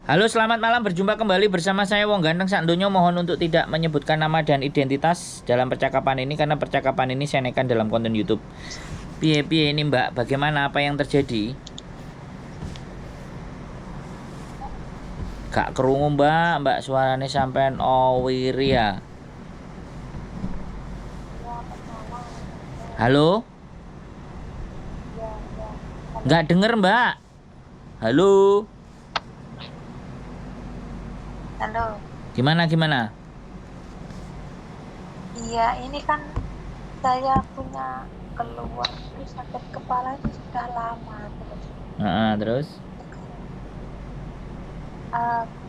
Halo, selamat malam. Berjumpa kembali bersama saya Wong Ganteng Sakdonya. Mohon untuk tidak menyebutkan nama dan identitas dalam percakapan ini karena percakapan ini saya naikkan dalam konten YouTube. Piye piye ini Mbak, bagaimana, apa yang terjadi? Gak kerungu Mbak, Mbak suaranya sampean oh wiri ya. Halo? Nggak denger Mbak. Halo? Halo. Gimana gimana? Iya, ini kan saya punya keluhan itu sakit kepala itu sudah lama terus. Terus?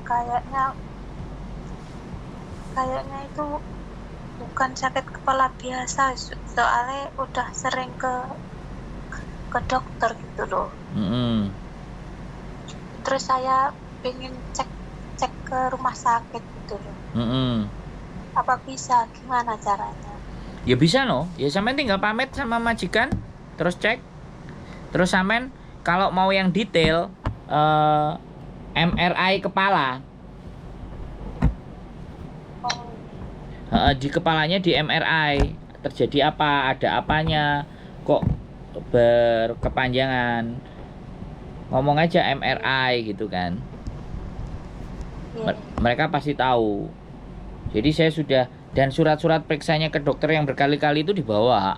Kayaknya kayaknya itu bukan sakit kepala biasa, soalnya udah sering ke dokter gitu loh. Mm-mm. Terus saya pengen cek cek ke rumah sakit gitu loh. Mm-mm. Apa bisa? Gimana caranya? Ya bisa no. Ya sampean tinggal pamit sama majikan, terus cek. Terus sampean kalau mau yang detail eh, MRI kepala. Oh, Di kepalanya di MRI terjadi apa, ada apanya, kok berkepanjangan. Ngomong aja MRI gitu kan. iya. Mereka pasti tahu. Jadi saya sudah, dan surat-surat periksanya ke dokter yang berkali-kali itu dibawa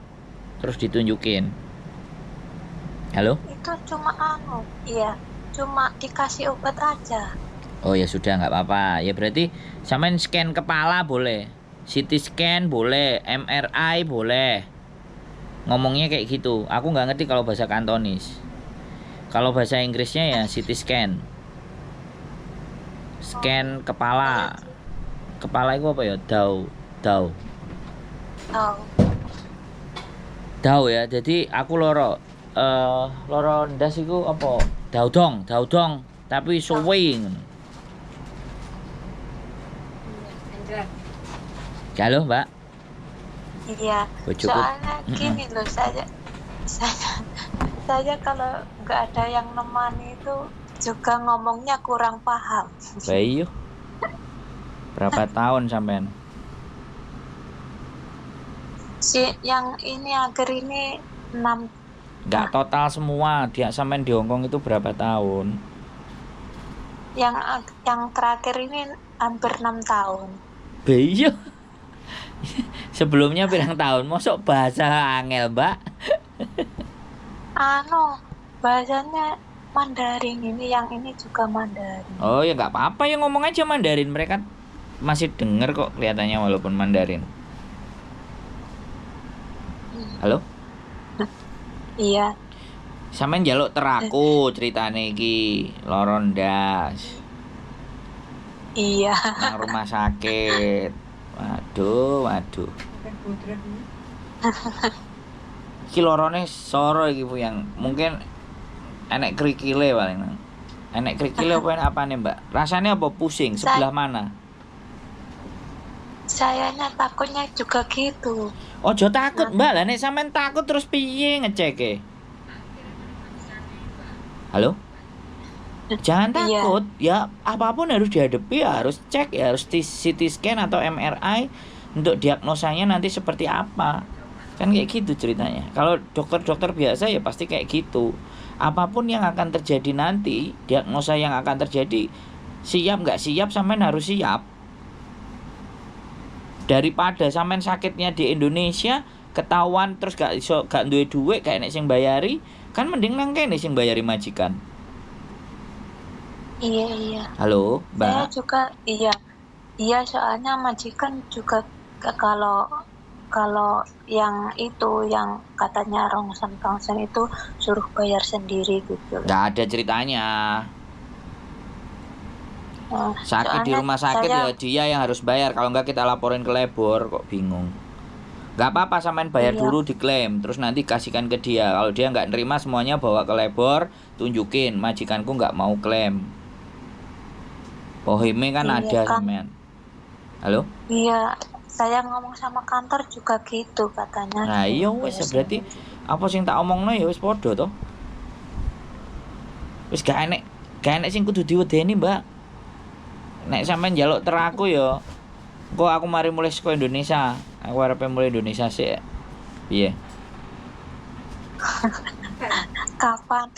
terus ditunjukin. Halo? Itu cuma anu, iya, cuma dikasih obat aja. Oh ya sudah, nggak apa-apa. Ya berarti samain scan kepala boleh, CT scan boleh, MRI boleh. Ngomongnya kayak gitu. Aku nggak ngerti kalau bahasa Kantonis. Kalau bahasa Inggrisnya ya CT scan. Scan kepala. Kepala itu apa ya? Dau, dau. Oh, Dau ya. Jadi aku loro loro ndas iku apa? Daudong, daudong, tapi suwe ngono. Iya. Halo, Mbak. Iya, Bojoku. soalnya gini loh, saya saya kalau nggak ada yang nemani itu juga ngomongnya kurang paham. Bayu. Berapa tahun sampean? Si yang ini akhir ini 6. Nggak total semua, dia sampean di Hongkong itu berapa tahun? Yang terakhir ini hampir 6 tahun. Bayu. Sebelumnya pirang tahun? Mosok bahasa angel, Mbak. Anu, bahasanya Mandarin ini, yang ini juga Mandarin. Oh ya nggak apa-apa ya, ngomong aja Mandarin. Mereka masih denger kok kelihatannya walaupun Mandarin. Halo? Iya. Sampeyan njaluk teraku ceritane iki, loro ndas. Iya. Nang rumah sakit. Waduh, waduh. Iki lorone soro iki Bu yang mungkin enek krikile paling nang. Enek krikile apa enek apane, Mbak? Rasanya apa pusing sebelah mana? Sayanya takutnya juga gitu. Ojo takut, Mbak. Lah nek sampean takut terus piye ngeceke? Halo? Jangan Iya. takut, ya apapun harus dihadapi, ya harus cek, ya harus CT scan atau MRI untuk diagnosanya nanti seperti apa. Kan kayak gitu ceritanya. Kalau dokter-dokter biasa ya pasti kayak gitu. Apapun yang akan terjadi nanti, diagnosa yang akan terjadi, siap nggak siap sampean harus siap. Daripada sampean sakitnya di Indonesia ketahuan terus gak iso, gak duwe duit, gak enek sing bayari, kan mending nang kene sing bayari majikan. Iya, iya. Halo, Mbak. Saya juga iya. Iya, soalnya majikan juga kalau kalau yang itu yang katanya rongsen-rongsen itu suruh bayar sendiri gitu. Nggak ada ceritanya. Nah, Sakit di soalnya rumah sakit saya ya dia yang harus bayar. Kalau nggak kita laporin ke labor, kok bingung. Nggak apa-apa sampean bayar Iya. dulu diklaim, terus nanti kasihkan ke dia. Kalau dia nggak nerima semuanya bawa ke labor, tunjukin majikanku nggak mau klaim. Pohime kan Iya, ada kan. sampean. Halo? Iya, saya ngomong sama kantor juga gitu katanya. Nah, iya wis berarti apa sing tak omongno ya wis padha to. Wis gak enek sing kudu diwedeni, Mbak. Nek sampean njaluk ter aku ya, engko aku mari mulih saka Indonesia. Aku arepe mulih Indonesia sik. Piye? Kapan?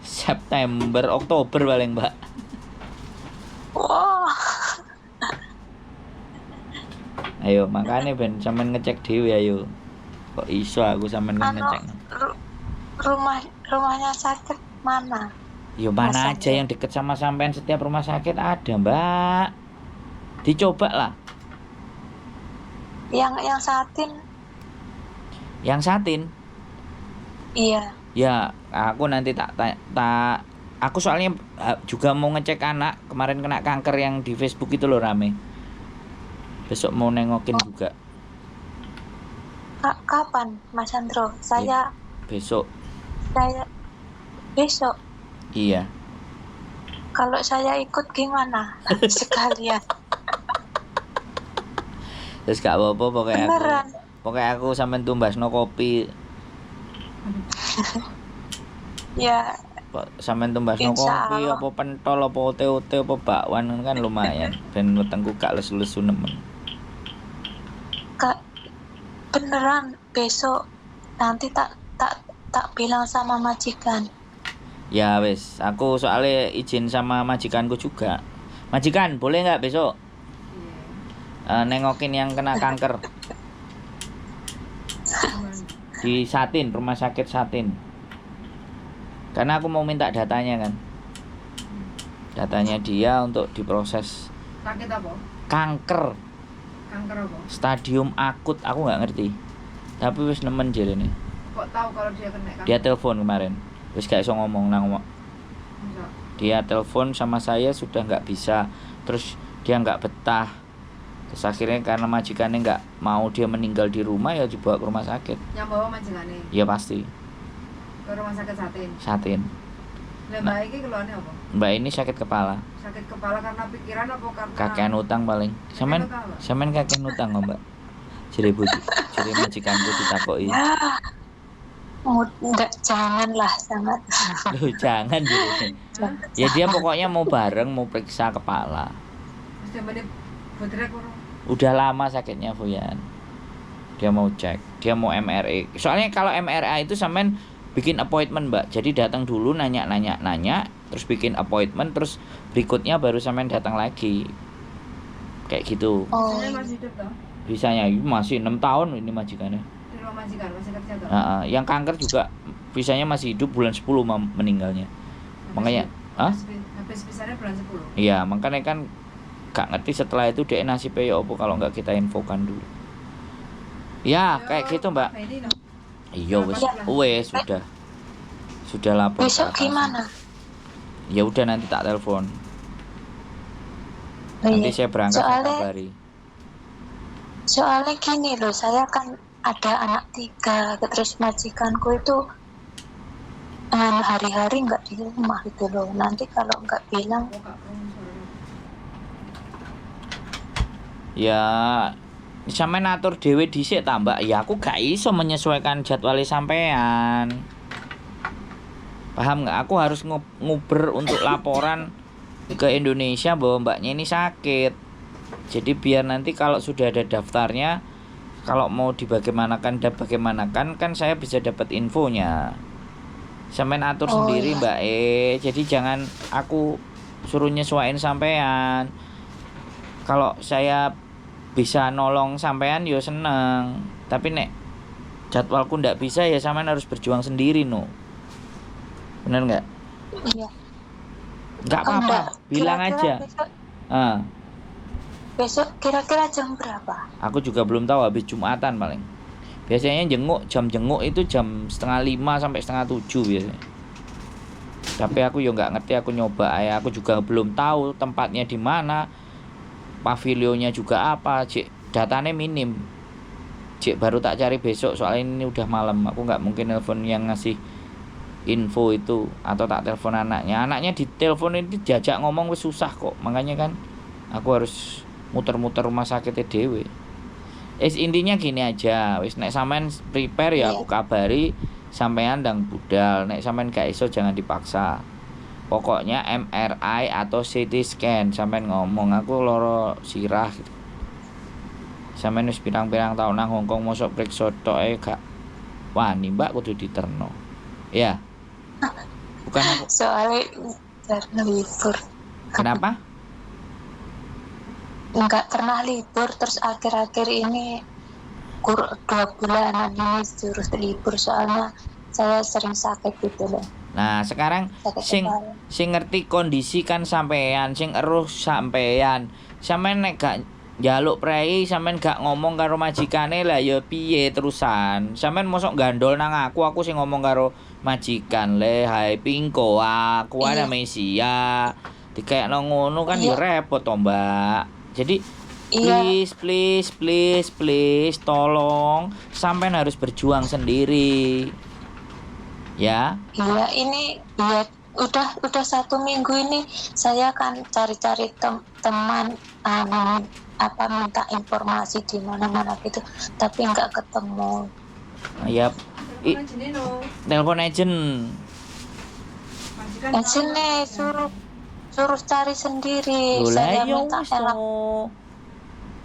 September, Oktober paling, Mbak. Wah, Ayo, makanya ben sampean ngecek dhewe ayo. Kok iso aku sampean kan anu ngecek. rumah rumahnya sakit mana? Ya mana Mas aja Andro. yang deket sama sampean, setiap rumah sakit ada, Mbak. Dicoba lah. Yang satin, Yang satin. iya. Ya, aku nanti tak tak, tak aku soalnya juga mau ngecek anak kemarin kena kanker yang di Facebook itu loh rame. Besok mau nengokin Oh, juga. kapan, Mas Andro? Ya, Saya besok. saya besok. Iya. Kalau saya ikut gimana? Sekalian. Terus gak apa-apa pokoknya aku. Beneran. Pokoknya aku sampean tumbasno kopi, Ya, sampean tumbasno insya kopi Allah. apa pentol apa ote-ote apa bakwan kan lumayan. Ben wetengku gak lesu-lesu nemen. Kak, beneran besok nanti tak tak tak bilang sama majikan. Ya wes, aku soalnya izin sama majikanku juga. Majikan, boleh nggak besok Iya. nengokin yang kena kanker Gimana? di Satin, rumah sakit Satin. Karena aku mau minta datanya kan. Datanya dia untuk diproses Sakit apa? kanker Kanker apa? stadium akut, aku nggak ngerti. Tapi wis nemen jarene. Kok tahu kalau dia kena kanker? Dia telepon kemarin. Wis gak iso ngomong nang Masa? dia telepon sama saya sudah nggak bisa, terus dia nggak betah, terus akhirnya karena majikannya nggak mau dia meninggal di rumah ya dibawa ke rumah sakit. Yang bawa majikane Ya pasti ke rumah sakit Satin. Satin. Lah Nah. mbak iki keluhannya apa? Mbak ini sakit kepala, Sakit kepala karena pikiran apa karena kakean utang paling. Sampean utang, Mbak? sampean kakean utang kok, Mbak? Jere bojo, jere majikanku ditakoki. Ya, enggak, janganlah, jangan. Loh, jangan jere. Hah? Ya dia pokoknya mau bareng, mau periksa kepala. Terus dia balik bodrek ora? Udah lama sakitnya Fuyan. Dia mau cek, dia mau MRI. Soalnya kalau MRI itu sampean bikin appointment, Mbak. Jadi datang dulu nanya-nanya nanya, terus bikin appointment, terus berikutnya baru sampean datang lagi. Kayak gitu. Oh, Biasanya masih hidup toh? Bisanya ini masih 6 tahun ini majikannya. Di rumah majikan masih kerja toh? Nah, yang kanker juga bisanya masih hidup bulan 10 meninggalnya. Habis- Makanya, hah? Habis pisahnya bulan 10. Iya, makanya kan gak ngerti setelah itu dia nasibnya ya apa kalau nggak kita infokan dulu. Ya, kayak gitu, Mbak. Ini no. Iya wes, Ya. wes sudah. Sudah lapor ke besok atasan. gimana? Ya udah nanti tak telepon. Oh, Nanti iya. saya berangkat saya Soalnya kabari. soalnya gini loh, saya kan ada anak tiga, terus majikanku itu hari-hari nggak di rumah gitu loh. Nanti kalau nggak bilang, Oh, gak perlu suara. Ya sampean atur dhewe dhisik ta, Mbak. Ya aku gak iso menyesuaikan jadwalnya sampean. Paham nggak? Aku harus nguber untuk laporan ke Indonesia bahwa mbaknya ini sakit. Jadi biar nanti kalau sudah ada daftarnya, kalau mau dibagaimanakan dan bagaimanakan kan saya bisa dapat infonya. Sampean atur Oh, sendiri, iya. Mbak E. Jadi jangan aku suruh nyesuaiin sampean. Kalau saya bisa nolong sampean yo seneng. Tapi nek jadwalku ndak bisa ya sampean harus berjuang sendiri no. Bener nggak? iya. Nggak Oh, apa-apa, enggak. bilang Kira-kira aja. besok, Ah, besok kira-kira jam berapa? aku juga belum tahu habis Jumatan paling. Biasanya jenguk, jam jenguk itu jam 4.30 sampai 6.30 biasanya. Tapi aku yo nggak ngerti, aku nyoba ya, aku juga belum tahu tempatnya di mana, pavilionnya juga apa, cik datanya minim. Cik baru tak cari besok soalnya ini udah malam, aku nggak mungkin nelpon yang ngasih info itu atau tak telepon anaknya. Anaknya ditelepon ini diajak ngomong wis susah kok. Makanya kan aku harus muter-muter rumah sakit dhewe. Es intinya gini aja, wis nek sampean prepare ya Iya. aku kabari sampean ndang budal, nek sampean gak iso jangan dipaksa. Pokoknya MRI atau CT scan, sampean ngomong aku loro sirah gitu. Sampean wis pirang-pirang tahun nang Hongkong mosok periksa tok ae gak wani, Mbak, kudu diterno. Ya. Bukan aku. Soalnya jarang libur. Kenapa? Nggak pernah libur, terus akhir-akhir ini 2 bulanan ini suruh libur soalnya saya sering sakit gitu loh. Nah, sekarang Sakit sing kepala. sing ngerti kondisi kan sampean, sing eruh sampean. Sampean nek gak njaluk prei, sampean gak ngomong karo majikane lah ya piye terusan. Sampean mosok gandol nang aku sing ngomong karo majikan le, hai pingko aku ana Iya. Mesia. Dikayakno ngono kan ya Iya. repot to, Mbak. Jadi Iya. please, please, please, please, tolong sampean harus berjuang sendiri. Ya. Iya, ini ya udah 1 minggu ini saya kan cari-cari teman apa minta informasi di mana-mana gitu, tapi nggak ketemu. Ya. Telepon agent no. Telepon agent. Majikan Agent nih suruh cari sendiri. Lho lah Saya ya minta wis elak. to.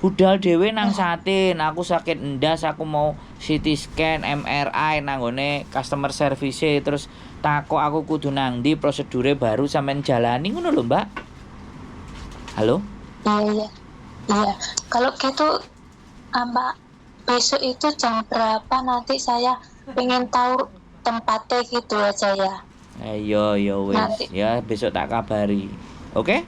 Budal dhewe nang Satin, aku sakit endas, aku mau CT scan, MRI nang nggone customer service, terus takok aku kudu nang ndi, prosedure baru sampean jalani ngono lho, Mbak. Halo? Iya, iya. Iya, kalau gitu Mbak, besok itu jam berapa nanti saya pengen tahu tempatnya gitu aja ya. Ayo ya wis, Nanti. ya besok tak kabari. Oke?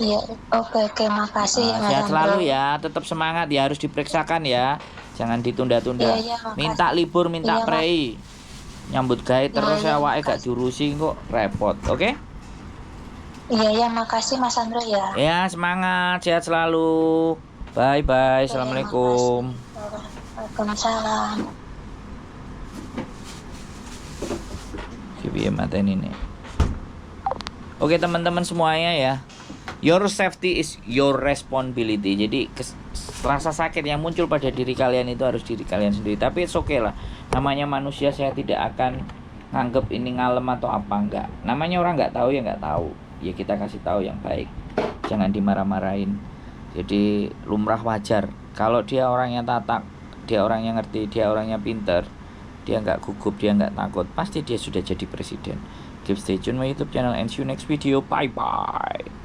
Iya, oke, makasih ya, Mas Sehat selalu Andro. ya, tetap semangat ya, harus diperiksakan ya. Jangan ditunda-tunda. Iya, iya, makasih. Minta libur, minta Iya, Mas. prei. Nyambut gawe Iya, terus iya, awake gak makasih. diurusi kok repot. Oke? Iya, iya, makasih Mas Andro ya. Ya, semangat, sehat selalu. Bye bye. Iya, Assalamualaikum. makasih. Waalaikumsalam. Piye mateni ini. Oke, teman-teman semuanya ya. Your safety is your responsibility. Jadi rasa sakit yang muncul pada diri kalian itu harus diri kalian sendiri. Tapi it's okay lah. Namanya manusia, saya tidak akan nganggep ini ngalem atau apa, enggak. Namanya orang nggak tahu ya nggak tahu. Ya kita kasih tahu yang baik. Jangan dimarah-marahin. Jadi lumrah wajar. Kalau dia orangnya tatak, dia orangnya ngerti, dia orangnya pinter, dia nggak gugup, dia nggak takut, pasti dia sudah jadi presiden. Keep stay tune my YouTube channel and see you next video. Bye bye.